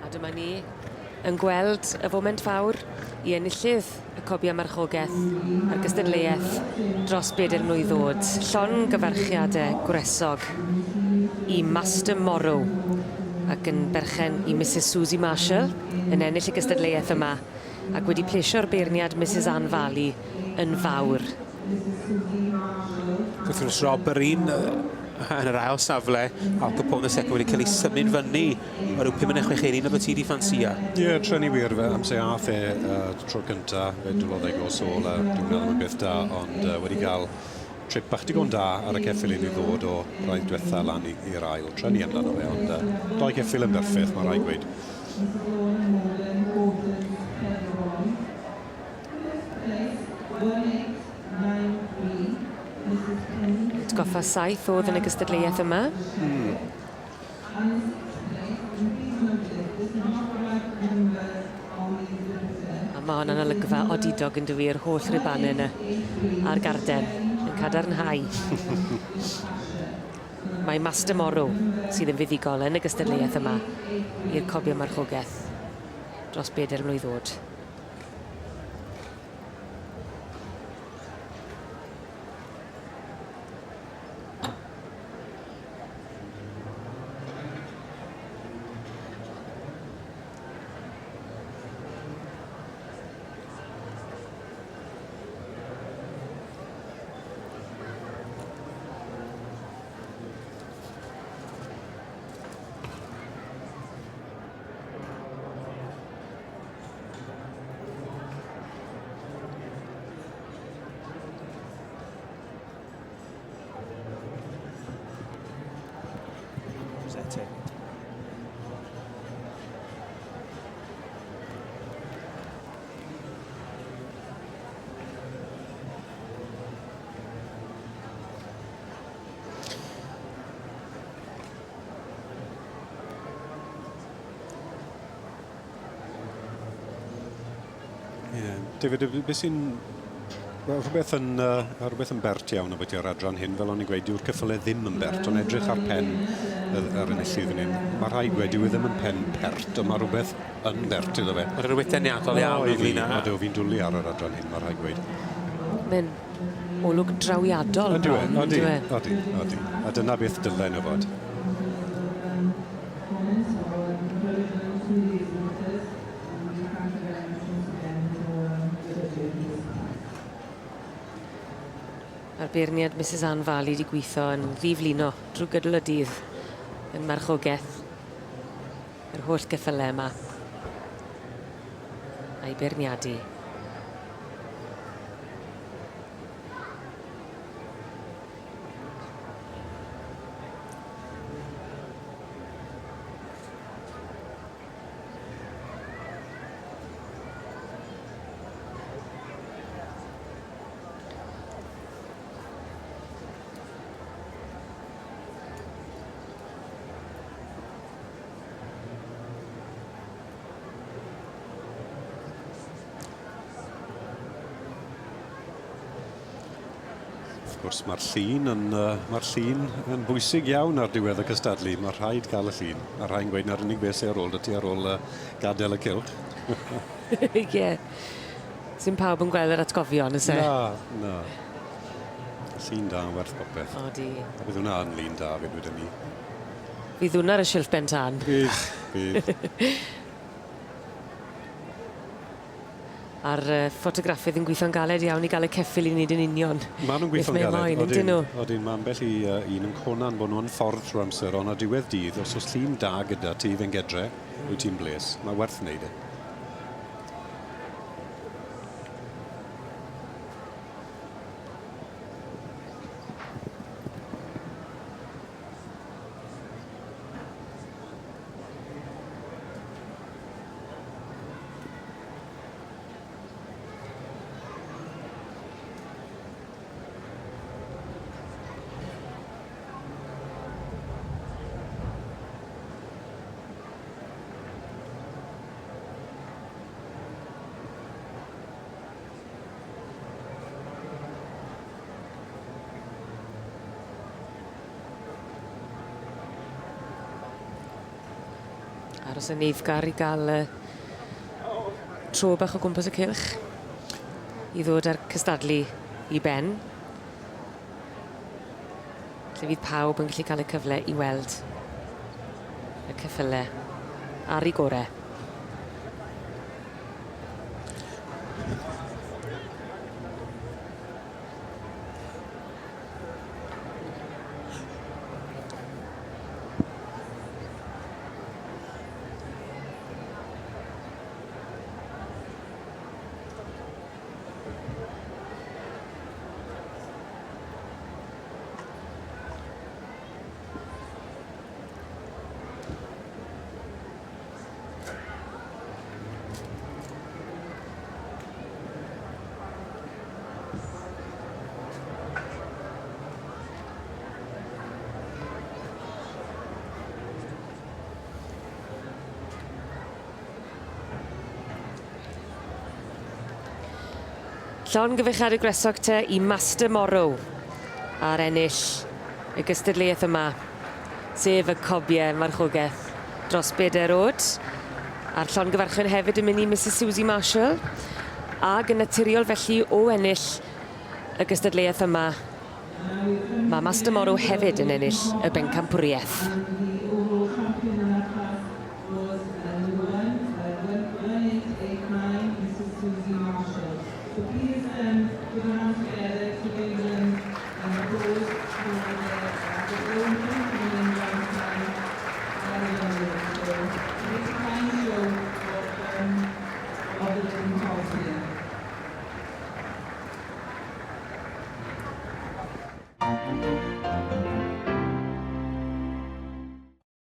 A dyma ni yn gweld y foment fawr i enillydd y Cobiau Marchogaeth a'r gystadleuaeth dros bedair mlwydd ddod. Llongyfarchiade gwresog i Master Morrow ac yn berchen i Misus Susie Marshall yn ennill y gystadleuaeth yma ac wedi plesio'r beirniad Misus Ann Varley yn fawr. Wrth gwrs, Rob, yr un yn yr ail safle, Al Capone the second wedi cael ei symud fyny o ryw 56 eiliad na bod ti wedi ffansio. Ie, yeah, treni wir, fe amser ath e tro cynta, fe dwlodd e gos ôl, a dwi'n meddwl yn beth da, ond wedi cael trip bach digon da ar y ceffyl i ni ddod o rhaid diwetha lan i'r ail. Treni amdano fe, ond doi ceffyl yn berffeth, mae rhaid gweud. Atgoffa saith oedd yn y gystadleuaeth yma. A ma' honna'n olygfa odidog yn dyw 'i yr holl ribane yna a'r garden yn cadarnhau. Mae Master Morrow sydd yn fuddugol yn y gystadleuaeth yma i'r Cobio Marchogeth dros bedair mlwydd o'd. Rosette. Ie. David, beth sy'n... Wel, rhywbeth yn, uh, rhywbeth yn bert iawn ambiti yr adran hyn, fel o'n i'n gweud, dyw'r cyffyle ddim yn bert, ond edrych ar pen yr enillydd fan hyn, mae rhaid gweud, dyw e ddim yn pen pert, ond mae rhywbeth yn bert iddo fe. Mae'n rhywbeth deniadol iawn ynglyn â... Ydw, fi'n dwlu ar yr adran hyn, mae rhaid gweud. Mae'n olwg drawiadol Ydyw e, ydy, ydy, ydy. A dyna beth dylen nhw fod. Mae'r beirniad Mrs Ann Farley wedi gweithio yn ddiflino drwy gydol y dydd yn marchogaeth yr holl geffylau yma a'i beirniadu. Wrth gwrs, mae'r llun yn, mae'r llun yn bwysig iawn ar diwedd y cystadlu. Mae rhaid cael y llun. Mae rhai'n gweud na'r unig beth sy'n ar ôl 'da ti ar ôl gadael y cylch. Ie. Sdim pawb yn gweld yr atgofion, oes e? Na, na. Llun da yn werth popeth. Odi. A bydd hwnna yn lun da, fe dweden i. Fydd hwnna ar y silff ben tân. Bydd, bydd. A'r ffotograffydd yn gweithio'n galed iawn i gael y ceffyl i wneud yn union. Maen nhw'n gweithio'n galed. Moyn, odyn nhw? Odyn, mae ambell i un yn conan bod nhw'n ffordd trwy'r amser, ond ar diwedd dydd, os oes llun da gyda ti fe'n gedre, wyt ti'n bles. Mae werth wneud e. Aros yn eiddgar i gael tro bach o gwmpas y cylch i ddod â'r cystadlu i ben. Lle fydd pawb yn gallu cael y cyfle i weld y ceffyle ar ei gore. Llongyfarchiadau gwresog te i Master Morrow ar ennill y gystadleuaeth yma, sef y cobiau marchogaeth dros bedair oed. A'r llongyfarchion hefyd yn mynd i Mrs Susie Marshall, ag yn naturiol felly o ennill y gystadleuaeth yma, mae Master Morrow hefyd yn ennill y bencampwriaeth.